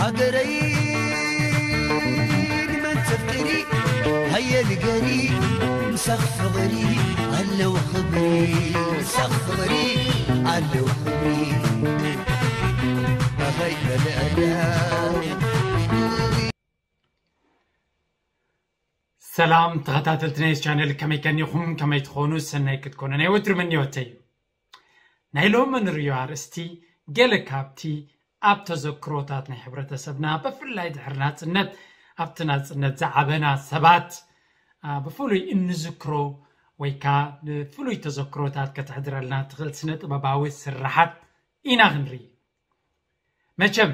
ሃገረይ ንመን ተፍቅሪ ሃየ ንገሪ ምሳኽ ፍቕሪ ኣለዎ ክብሪ ምሳኽ ፍቕሪ ኣለዎ ክብሪ ኣኸይ በለዕዳ ሰላም ተኸታተልቲ ናይ ቻነል ከመይ ከኒኹም ከመይ ትኾኑ ሰናይ ክትኮኑ ናይ ወትሪ ምንዮተይ እዩ ናይ ሎሚ ንርእዮ ኣርእስቲ ገለ ካብቲ ኣብ ተዘክሮታት ናይ ሕብረተሰብና ብፍላይ ድሕሪ ናጽነት ኣብቲ ናጽነት ዝዓበና ሰባት ብፍሉይ እንዝክሮ ወይ ከዓ ብፍሉይ ተዘክሮታት ከተሕድረልና ትኽእል ስነ ጥበባዊ ስራሓት ኢና ክንርኢ መቸም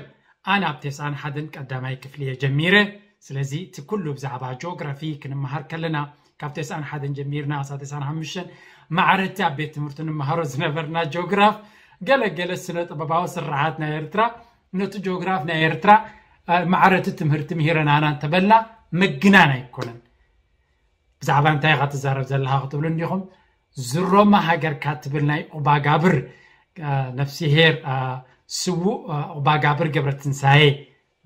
ኣነ ኣብ ተስዓን ሓደን ቀዳማይ ክፍሊ እየ ጀሚረ ስለዚ እቲ ኩሉ ብዛዕባ ጂኦግራፊ ክንመሃር ከለና ካብ ተስዓን ሓደን ጀሚርና ክሳብ ተስዓን ሓሙሽተን ማዕረ እቲ ኣብ ቤት ትምህርቲ ንምሃሮ ዝነበርና ጂኦግራፍ ገለ ገለ ስነ ጥበባዊ ስርሓት ናይ ኤርትራ ነቲ ጂኦግራፍ ናይ ኤርትራ ማዕረ እቲ ትምህርቲ ምሂረናና እንተበልና ምግናን ኣይኮነን ብዛዕባ እንታይ ኢኻ ትዛረብ ዘለኻ ክትብሉ እንዲኹም ዝሮማ ሃገርካ ትብል ናይ ኦባጋብር ነፍሲሄር ስዉእ ኦባጋብር ገብረትንሳኤ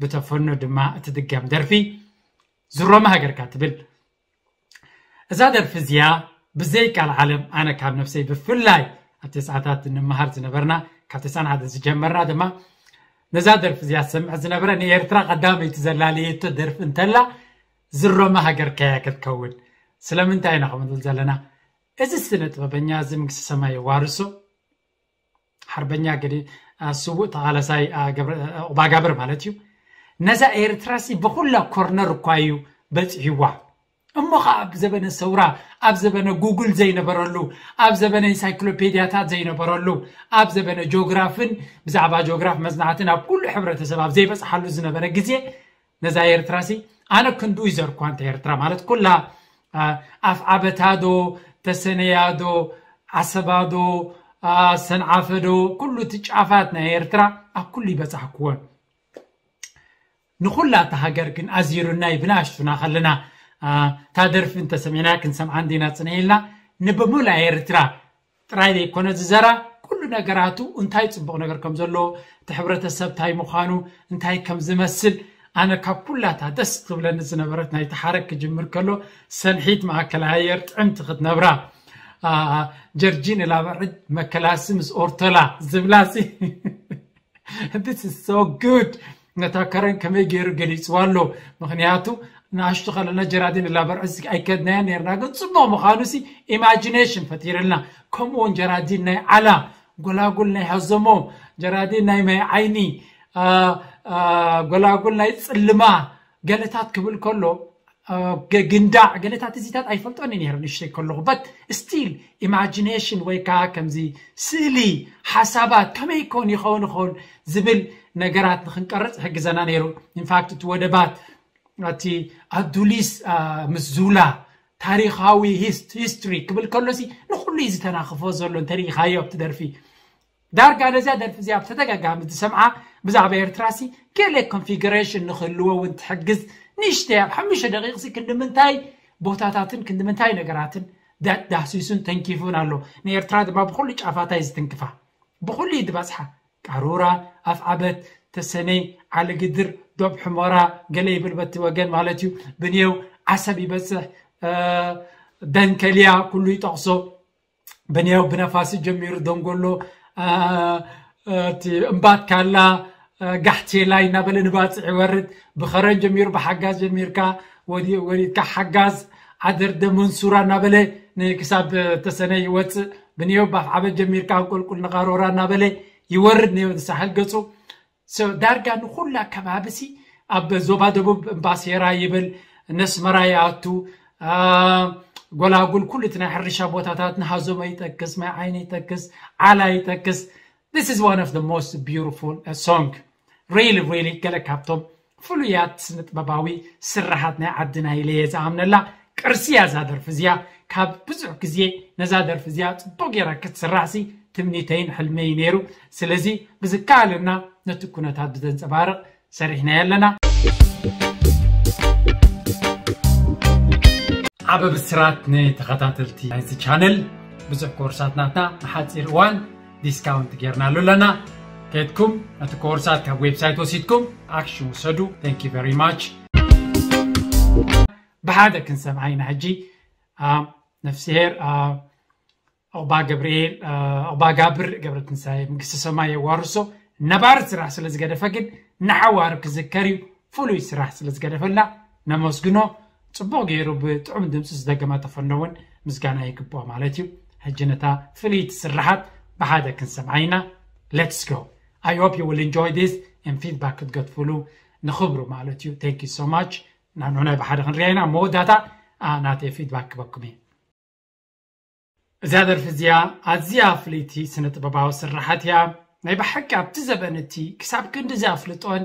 ብተፈኖ ድማ እትድገም ደርፊ ዝሮማ ሃገርካ ትብል እዛ ደርፊ እዚኣ ብዘይ ቃል ዓለም ኣነ ካብ ነፍሰይ ብፍላይ ኣብ ተስዓታት እንመሃር ዝነበርና ካብ ተስዓን ሓደ ዝጀመርና ድማ ነዛ ደርፊ እዚኣ ዝሰምዕ ዝነበረ ንኤርትራ ቀዳመይቲ ዘላለየቶ ደርፊ እንተላ ዝሮማ ሃገርካያ ክትከውን ስለምንታይ ኢና ከምንብል ዘለና እዚ ስነ ጥበበኛ እዚ መንግስቲ ሰማይ የዋርሶ ሓርበኛ ገዲ ስዉእ ተቓለሳይ ኦባጋብር ማለት እዩ ነዛ ኤርትራ ሲ ብኩላ ኮርነር እኳ እዩ በፂሕዋ እሞ ከዓ ኣብ ዘበነ ሰውራ ኣብ ዘበነ ጉግል ዘይነበረሉ ኣብ ዘበነ ኢንሳይክሎፔድያታት ዘይነበረሉ ኣብ ዘበነ ጂኦግራፍን ብዛዕባ ጂኦግራፍ መፅናዕትን ኣብ ኩሉ ሕብረተሰብ ኣብ ዘይበፅሓሉ ዝነበረ ግዜ ነዛ ኤርትራ ሲ ኣነ ክንዱ ይዘርኳ እንተ ኤርትራ ማለት ኩላ ኣፍዓበታ ዶ ተሰነያ ዶ ዓሰባ ዶ ሰንዓፈ ዶ ኩሉ እቲ ጫፋት ናይ ኤርትራ ኣብ ኩሉ ይበፃሕክዎን ንኹላ እታ ሃገር ግን ኣዚሩናይ ብናሽቱና ከለና እታ ደርፊ እንተሰሚዕና ክንሰምዓ እንዲና ፅንዒ ኢልና ንብሙላ ኤርትራ ጥራይ ዘይኮነ ዝዘራ ኩሉ ነገራቱ እንታይ ፅቡቕ ነገር ከም ዘሎ እቲ ሕብረተሰብ እንታይ ምዃኑ እንታይ ከም ዝመስል ኣነ ካብ ኩላታ ደስ ትብለኒ ዝነበረት ናይ ተሓረክ ክጅምር ከሎ ሰንሒት ማእከል ኣየር ጥዕምቲ ክትነብራ ጀርጂን እላበዕድ መከላሲ ምስ ኦርቶላ ዝብላ ሲ This is so good ነታ ከረን ከመይ ገይሩ ገሊፅዋ ኣሎ ምክንያቱ ንኣሽቱ ከለና ጀራዲን እላበርዕስ ኣይከድናያ ነርና ግን ፅቡቅ ምዃኑ ሲ ኢማጂኔሽን ፈጢርልና ከምኡውን ጀራዲን ናይ ዓላ ጎላጉል ናይ ሃዘሞ ጀራዲን ናይ ማይ ዓይኒ ጎላጉል ናይ ፅልማ ገለታት ክብል ከሎ ግንዳዕ ገለታት እዚታት ኣይፈልጦን ነይረ ንሽተይ ከለኹ but still imagination ወይ ከዓ ከምዚ ስእሊ ሓሳባት ከመይ ኮን ይኸውን ይኸውን ዝብል ነገራት ንክንቀርፅ ይሕግዘና ነይሩ in fact እቲ ወደባት እቲ ኣዱሊስ ምስ ዙላ ታሪካዊ history ክብል ከሎሲ ንኩሉ እዩ ዝተናክፎ ዘሎ እንተሪኢካዮ ኣብቲ ደርፊ ዳርጋ ነዚኣ ደርፊ እዚኣ ብተደጋጋሚ ዝሰምዓ ብዛዕባ ኤርትራ ሲ ገለ configuration ንክህልዎ እውን ትሕግዝ ንእሽተይ ኣብ ሓሙሽተ ደቂቕ ሲ ክንዲ ምንታይ ቦታታትን ክንዲ ምንታይ ነገራትን ዳህሲሱን ተንኪፉን ኣሎ ንኤርትራ ድማ ብኩሉ ጫፋታ እዩ ዝትንክፋ ብኩሉ እዩ ዝበፅሓ ቃሩራ ኣፍዓበት ተሰነይ ዓሊ ግድር ዶብ ሕሞራ ገለ ይብል በቲ ወገን ማለት እዩ ብንየው ዓሰብ ይበፅሕ ደንከልያ ኩሉ ይጠቕሶ ብንያው ብነፋሲ ጀሚሩ ደንጎሎ እቲ እምባት ካላ ጋሕቴላይ እናበለ ንባፅዕ ይወርድ ብኸረን ጀሚሩ ብሓጋዝ ጀሚርካ ወዲድካ ሓጋዝ ዓደርደ መንሱራ እናበለ ክሳብ ተሰነ ይወፅእ ብንየው ብኣፍዓበት ጀሚርካ እንቁልቁል ንቃሮራ እናበለ ይወርድ ነዮ ንሳሕል ገፁ ዳርጋ ንኩላ ከባቢ ሲ ኣብ ዞባ ደቡብ እምባሴራ ይብል ነስመራ ይኣቱ ጎላጉል ኩሉ እቲ ናይ ሕርሻ ቦታታት ንሃዞመ ይጠቅስ ማይ ዓይኒ ይጠቅስ ዓላ ይጠቅስ this is one of the most beautiful song really really ገለ ካብቶም ፍሉያት ስነጥበባዊ ስራሓት ናይ ዓድና ኢለ እየ ዝኣምነላ ቅርሲ እያ እዛ ደርፊ እዚኣ ካብ ብዙሕ ግዜ ነዛ ደርፊ እዚኣ ፅቡቅ ገይራ ክትስራሕሲ ትምኒተይን ሕልመይ ነይሩ ስለዚ ብዝከኣለና ነቲ ኩነታት ብዘንፀባርቕ ሰሪሕና ኣለና ዓበ ብስራት ንተኸታተልቲ ናይዚ ቻነል ብዙሕ ኮርሳት ናትና ንሓፂር እዋን ዲስካውንት ጌርናሉ ኣለና ከድኩም ነቲ ኮርሳት ካብ ዌብሳይት ወሲድኩም ኣክሽን ውሰዱ። Thank you very much። ብሓደ ክንሰምዓ ኢና ሕጂ። ነፍስሄር ዑቕባ ገብርኤል፣ ዑቕባ ጋብር ገብረ ትንሳኤ፣ መንግስቲ ሰማይ የዋርሶ። ነባሪ ስራሕ ስለ ዝገደፈ ግን ንሓዋሩ ክዝከር እዩ። ፍሉይ ስራሕ ስለ ዝገደፈላ ነመስግኖ። ጽቡቕ ገይሩ ብጥዑም ድምፂ ዝደገመ ተፈኖ እውን ምስጋና ይግብኦ ማለት እዩ። ሕጂ ነታ ፍልይቲ ስራሓት ብሓደ ክንሰምዓ ኢና። Let's go. I hope you will enjoy this and feedback ክትገድፉሉ ንኽብሩ ማለት እዩ። Thank you so much። ናንሆናይ ብሓደ ክንሪኣ ኢና። መወዳእታ ናተይ ፊድባክ ክበኩም እየ። እዛ ደርፊ እዚኣ ኣዝያ ፍልይቲ ስነ ጥበባዊ ስራሓት እያ። ናይ ብሓቂ ኣብቲ ዘበን እቲ ክሳብ ክንዲ እዚ ኣፍልጦን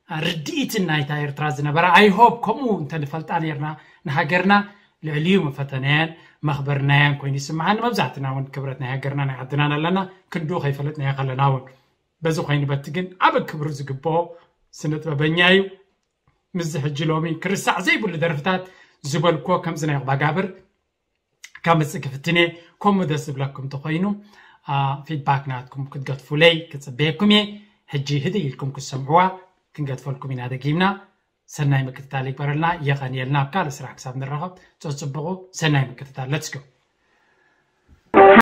ርድኢትን ናይታ ኤርትራ ዝነበረ፣ I hope ከምኡ እንተንፈልጣ ነርና፣ ንሃገርና ልዕሊኡ መፈተናያን መኽበርናያን ኮይኑ ይስምዓኒ። መብዛሕትና እውን ክብረት ናይ ሃገርና ናይ ዓድናን ኣለና፣ ክንዱ ከይፈለጥናዮ ከለና እውን። በዚ ኮይኑ በቲ ግን ዓብ ክብሪ ዝግብኦ ስነ ጥበበኛ እዩ። ምስዚ ሕጂ ሎሚ ክርሳዕ ዘይብሉ ደርፍታት ዝበልኮ ከምዚ ናይ ዑቕባ ጋብር ካብ መጽእ ክፍትን እየ። ከምኡ ደስ ዝብለኩም እንተኾይኑ ፊድባክ ናትኩም ክትገድፉለይ ክጽበየኩም እየ። ሕጂ ህድእ ኢልኩም ክትሰምዕዋ ክንገድፈልኩም ኢና ደጊምና። ሰናይ ምክትታል ይግበረልና። የቐንየልና። ኣብ ካልእ ስራሕ ክሳብ ንራኸብ ጸጽብቑ። ሰናይ ምክትታል። Let's go።